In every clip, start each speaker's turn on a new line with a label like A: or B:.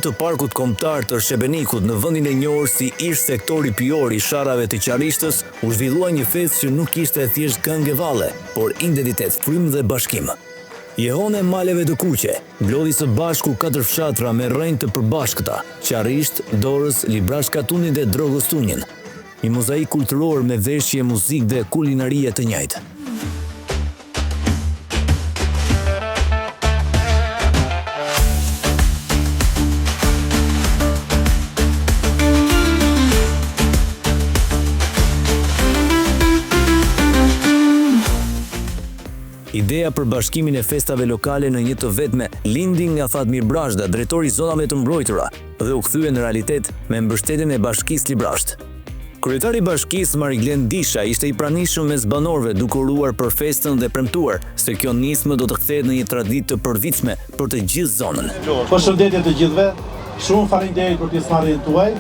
A: të Parkut Kombëtar të Shebenikut, në vendin e njohur si ish-sektori pyjor i Sharrave të Qarrishtës, u zhvillua një festë që nuk ishte thjesht këngë e valle, por identitet, frymë dhe bashkim. Jehona e Maleve të Kuqe mblodhi së bashku katër fshatra me rrënjë të përbashkëta, Qarrishtë, Dorëz, Librazhd Katundin dhe Drogostunjën. Një mozaik kulturor me veshje, muzikë dhe kulinarie të njëjtë. Ideja për bashkimin e festave lokale në një të vetme lindi nga Fatmir Brazhda, drejtor i zonave të mbrojtura, dhe u kthye në realitet me mbështetjen e Bashkisë Librazhd. Kryetari i Bashkisë, Mariglen Disha, ishte i pranishëm mes banorëve duke uruar për festën dhe premtuar se kjo nismë do të kthehet në një traditë të përvitshme për të gjithë zonën.
B: Përshëndetje të gjithëve, shumë faleminderit për pjesëmarrjen tuaj.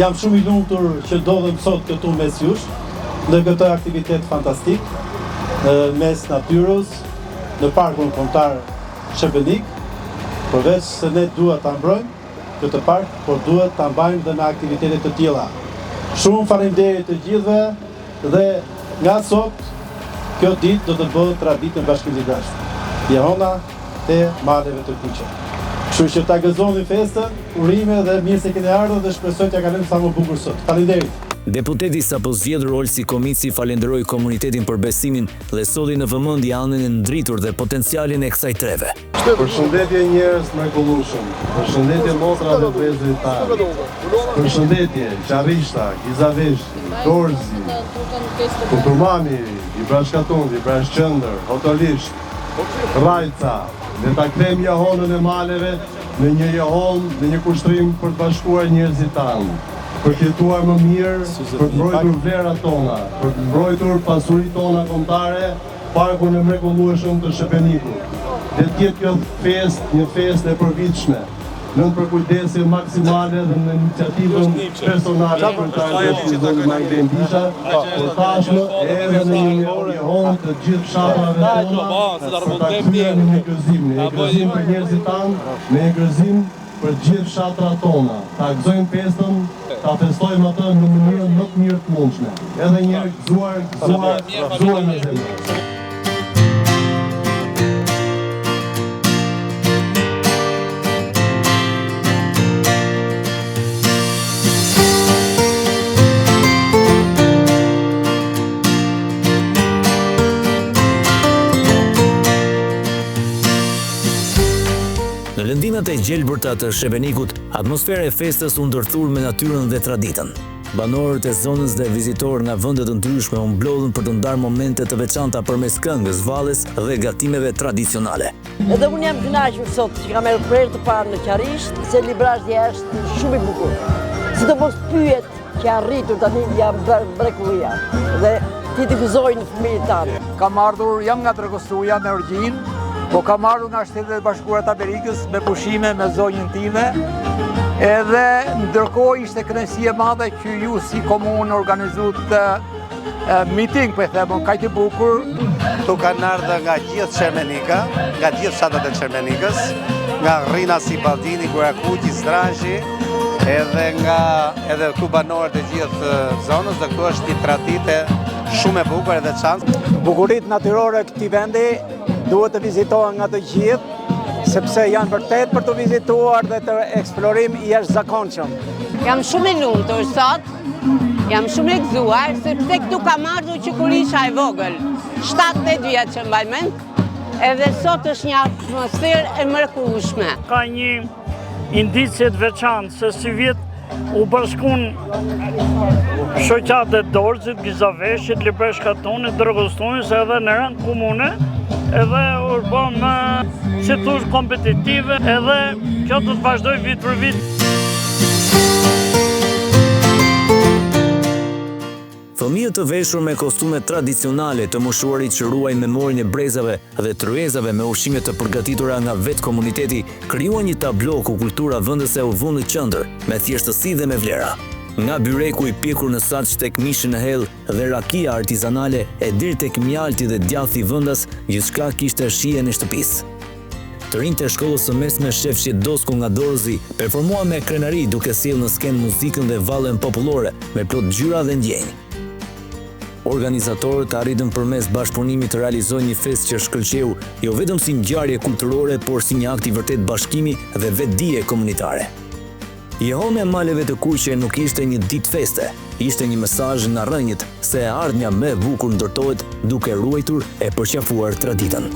B: Jam shumë i lumtur që ndodhem sot këtu mes jush në këtë aktivitet fantastik mes natyrës në Parkun Kombëtar Shebenik, përveç se ne duhet ta mbrojmë këtë park, por duhet ta mbajmë dhe me aktivitete të tilla. Shumë faleminderit të gjithëve dhe nga sot kjo ditë do të bëhet traditë në Bashkinë Librazhd. Jehona e Maleve të Kuqe. Kështu që ta gëzoni festën, urime dhe mirë se keni ardhur dhe shpresoj t'ia kalojmë sa më bukur sot. Faleminderit!
A: Deputeti i sapozgjedhur Olsi Komici falenderoi komunitetin për besimin dhe solli në vëmendje anën e ndritur dhe potencialin e kësaj treve.
C: Përshëndetje njerëz të mrekullueshëm, përshëndetje motra dhe vëllezërit tanë, përshëndetje Qarrishta, Gizaveshi, Dorzi, Kuturmani, Librazhd Katund, Librazhd Qendër, Hotolisht, Rrajca, le ta kthejmë jehonën e maleve në një jehonë, në një kushtrim për të bashkuar njerëzit tanë, për të jetuar më mirë, për të mbrojtur vlerat tona, për të mbrojtur pasuritë tona kombëtare, Parkun e mrekullueshëm të Shebenikut. Le të jetë kjo festë një festë e përvitshme, nën përkujdesje maksimale dhe në iniciativën personale të kryetarit të Bashkisë zotit Mariglen Disha, por tashmë edhe në një jehonë të gjithë fshatrave tona për ta kthyer në një gëzim, në një gëzim për njerëzit tanë, në një gëzim për gjithë fshatrat tona, ta gëzojmë festën, ta festojmë atë në mënyrën më të mirë të mundshme. Edhe një herë gëzuar, gëzuar, gëzuar me zemër.
A: Në lëndinat e gjelbërta të Shebenikut, atmosfera e festës u ndërthur me natyrën dhe traditën. Banorët e zonës dhe vizitorë nga vende të ndryshme u mblodhën për të ndarë momente të veçanta përmes këngës, valles dhe gatimeve tradicionale.
D: Edhe unë jam kënaqur sot që kam ardhur për herë të parë në Qarrisht, se Librazhdi është shumë i bukur. Sidomos pyjet që janë rritur tani janë bërë mrekullia dhe t'i gëzojnë fëmijët tanë.
E: Kam ardhur, jam nga Drogostuja me origjinë, po kam ardhur nga Shtetet e Bashkuara të Amerikës me pushime me zonjën time, edhe ndërkohë ishte kënaqësi e madhe që ju si komunë organizuat miting, po e them, kaq të bukur.
F: Këtu kanë ardhur nga gjithë Çermenika, nga gjithë fshatrat e Çermenikës, nga Rrinasi, Baldini, Gurakuqi, Zdrazhi, edhe nga edhe këtu banorët e gjithë zonës dhe këtu është një traditë shumë e bukur e veçantë.
E: Bukuritë natyrore këtij vendi duhet të vizitohen nga të gjithë, sepse janë vërtet për të vizituar dhe të eksplorim i jashtëzakonshëm.
G: Jam shumë e lumtur sot, jam shumë e gëzuar, sepse këtu kam ardhur që kur isha e vogël, 7-8 vjet që mbaj mend, edhe sot është një atmosferë e mrekullueshme.
H: Ka një indicie të veçantë se sivjet u bashkun shoqatat e Dorzit, Gizaveshit, Librazhd Katunit, Drogostunjës edhe në rang komune, edhe u bë më, si thush, kompetitive, edhe kjo do të vazhdojë vit për vit.
A: Fëmijët të veshur me kostume tradicionale, të moshuarit që ruajnë memorien e brezave dhe tryezave me ushqime të përgatitura nga vetë komuniteti, krijuan një tablo ku kultura vendëse u vu në qendër, me thjeshtësi dhe me vlera. Nga byreku i pjekur në saç tek mishi në hell dhe rakia artizanale e deri tek mjalti dhe djathi vendas, gjithçka kishte shijen e shtëpisë. të rinjtë e shkollës së mesme Shefqet Dosku nga Dorzi performuan me krenari duke sjellë në skenë muzikën dhe vallen popullore me plot ngjyra dhe ndjenjë. Organizatorët arritën përmes bashkëpunimit të realizojnë një festë që shkëlqeu jo vetëm si ngjarje kulturore, por si një akt i vërtetë bashkimi dhe vetëdije komunitare. Jehona e Maleve të Kuqe nuk ishte një ditë feste, ishte një mesazh nga rrënjët se e ardhmja më e bukur ndërtohet duke ruajtur e përqafuar traditën.